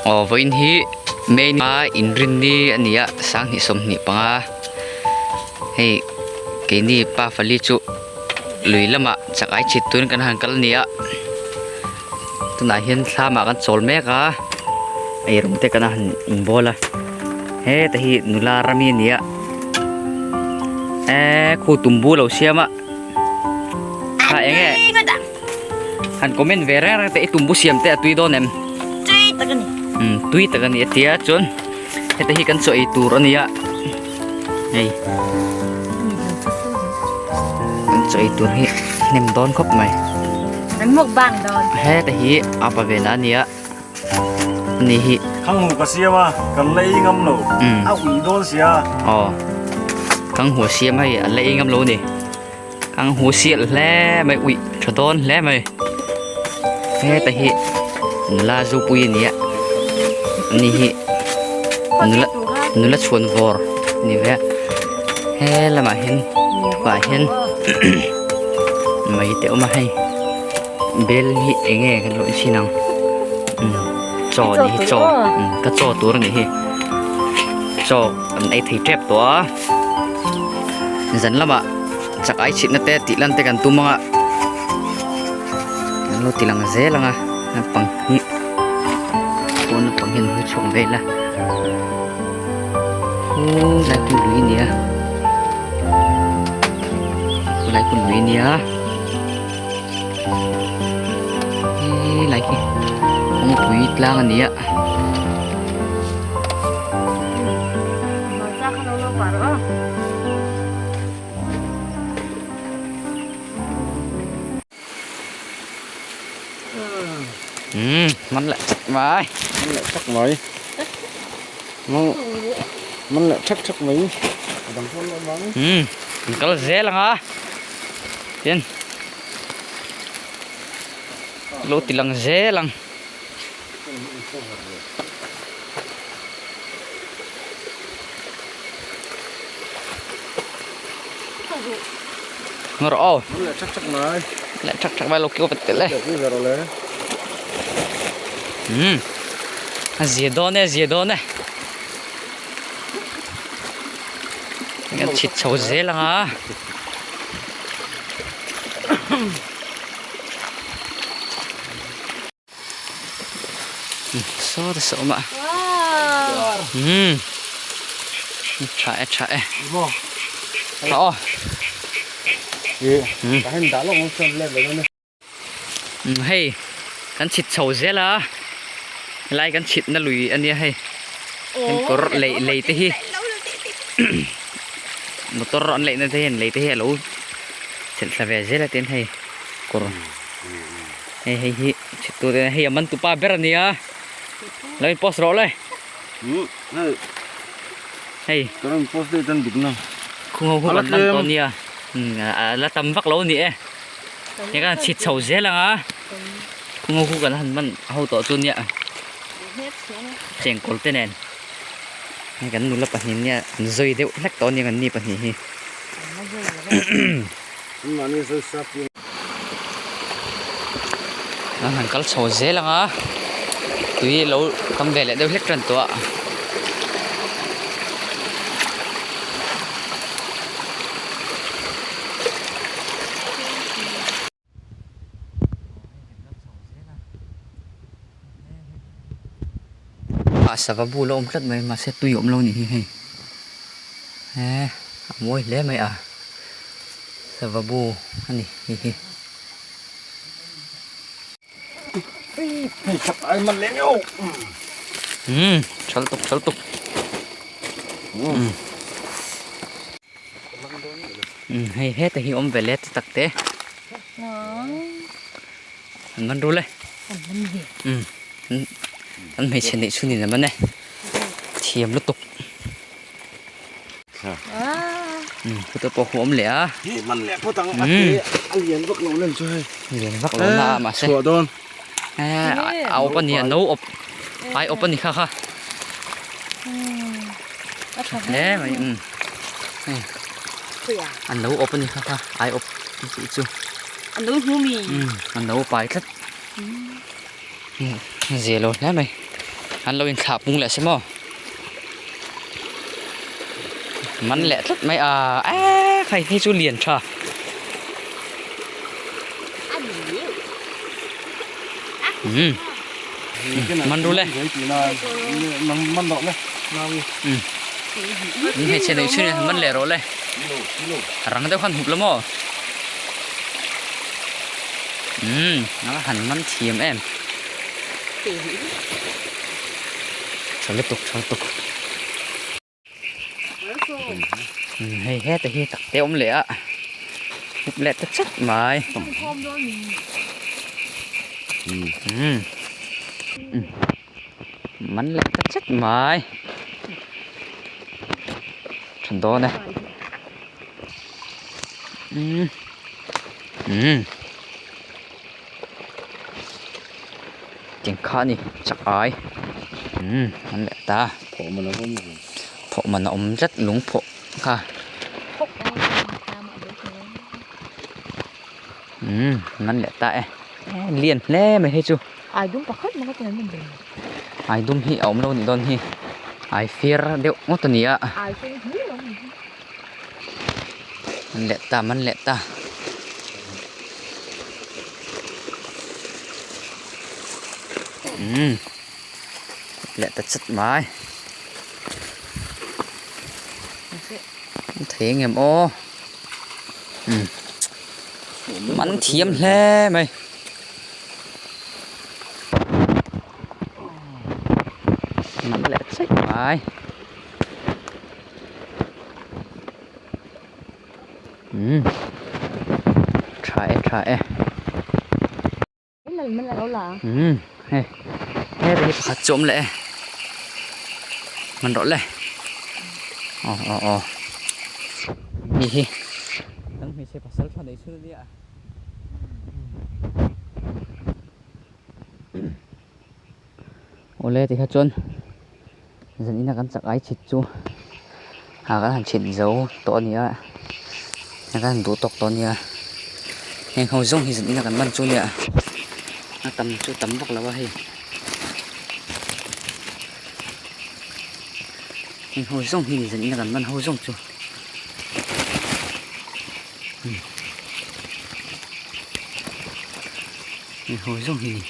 Aw vawiin hi May a inrinni a ni a sanghnih 25 hei keini pa fali chu lui lamah chak ai chhit turin kan han kal a ni a tunah hian thlamah kan chawl mek a eirawng te kan han inbawl a heta hi nula rami a ni a eee khu tumbu a lo siam a ha eng nge han comment ve reng reng teh i tumbu siam te a tui dawn em tui tak a ni um tui tak a ni a tia chuan heta hi kan chaw ei tur a nia hei kan chaw ei tur hi hnem dawn khawp mai an mukbang dawn heta hi apa ve na a nia ani hi Khang hu ka siam a kan la ei ngam lo a ui dawn sia aw khang hu a siam hei an la ei ngam lo ni. Ang hu sial hle mai uih tha dawn hle mai heta hi nula zupui a ni a ani hi nula nula chhuan vawr a ni ve a he lamah hian tukah hian mai te a awm a hei bel hi eng nge kan lo enchhin ang chaw a nih hi chaw ka chaw tur a nih hi chaw an ei thei tep tawh a. Zan lamah chak ai chhitna te tih lan te kan tum anga an lo ti lang zel anga naupang hi pawn naupang hian hawi chhuak vel a khulai khu lui a ni a khulai khu lui a ni a helai khi kawngpui tlang a ni a. Umm man leh chak mai man leh chak mai man leh chak chak mai a dang pawn lo mang umm an kal zel ang a tin lo ti lang zel ang. Ngawr aw. Leh thak thak mai. Leh thak thak mai lo kio pat tel e. Hmm. A zia dawn e, zia dawn e. Kan chhit chho zel anga. Saw te saw awm a umm tha e tha e tha aw umm hei kan chhit chho zel a helai kan chhit na lui a nia hei heng kawr lei lei te hi motor an leih na te hian lei te hi a lo chelh thla ve zel a tin hei kawr. Hei hei hi chhit tur te hei a man tupa ber a nia lo in post rawh le hei kan in post deuh tan dik na khung ho khu kan man tawh nia a la tam vak lo a ni e hei kan chhit chho zel ang a khung ho khu kan han man ho tawh chu nia chengkawl te nen hei kan nula pahnih nia an zawi deuh hlek tawh a nia kan ni pahnih hi. An han kal chho zel ang a tui lo tam ve leh deuh hlek tan tawh a. Ah sava bul a awm tlat mai mahse tui a awm lo a nih hi hei he a mawi hle mai a sava bu a ni hei hi. Umm thal tuk thal tuk umm hei heta hi awm ve let tak te. An man rul e. An man ve. Umm an hmeichhe neih chhun in a man e. Thiam lutuk. Umm photo pawh khu awm leh a. Hei man leh phawt ang a te a lian vak lo len chu hei. Lian vak lo na a mahse. Chhuah dawn. A awp a ni a no awp ai awp a ni kha kha. A tha hle mai umm. A no awp a ni kha kha ai awp tih chu. A no hmu mi. Umm a no pai tlat. Zia lo hle mai. An lo inthlah pung leh se maw? Man leh tlat mai a eee khai hei chu lian tha. Umm man ru le. Umm hmeichhe nei chhun in man leh rawh le. Rang deuh khan hup la maw? Umm a han man thiam em. Tha lutuk tha lutuk. Hei heta hi tak te awm leh a hup leh ta chat mai. Umm man leh ta chat mai. Tha dawn e. Umm umm. Tiang kha a ni chak ai umm an leh ta Phawh man a awm lo phawh man a awm tlat lung phawh kha umm an leh ta e lian hle mai hei chu ai dum pakhat mah ka ti mai ai dum hi a awm lo a nih dawn hi ai fir deuh ngawt a ni a ai sen hlir a awm an leh ta man leh ta. Umm leh ta chat mai an thei ang em aw umm man thiam hle mai. Man leh chaih mai. Umm tha e tha e umm hei heta hi pakhat chu a awm leh e hman rawh le aw aw aw hei hi kan hmeichhe pasal tha nei chhun a nia awle tikha chuan. Zan ina kan chak ai chhit chu ah kan han chhit zo tawh a ni a kan han duh tawk tawh a nia heng ho zawng hi zan ina kan man chu nia a tam chu tam vak lo a hei heng ho zawng hi zan ina kan man ho zawng chu. Heng ho zawng hi ni.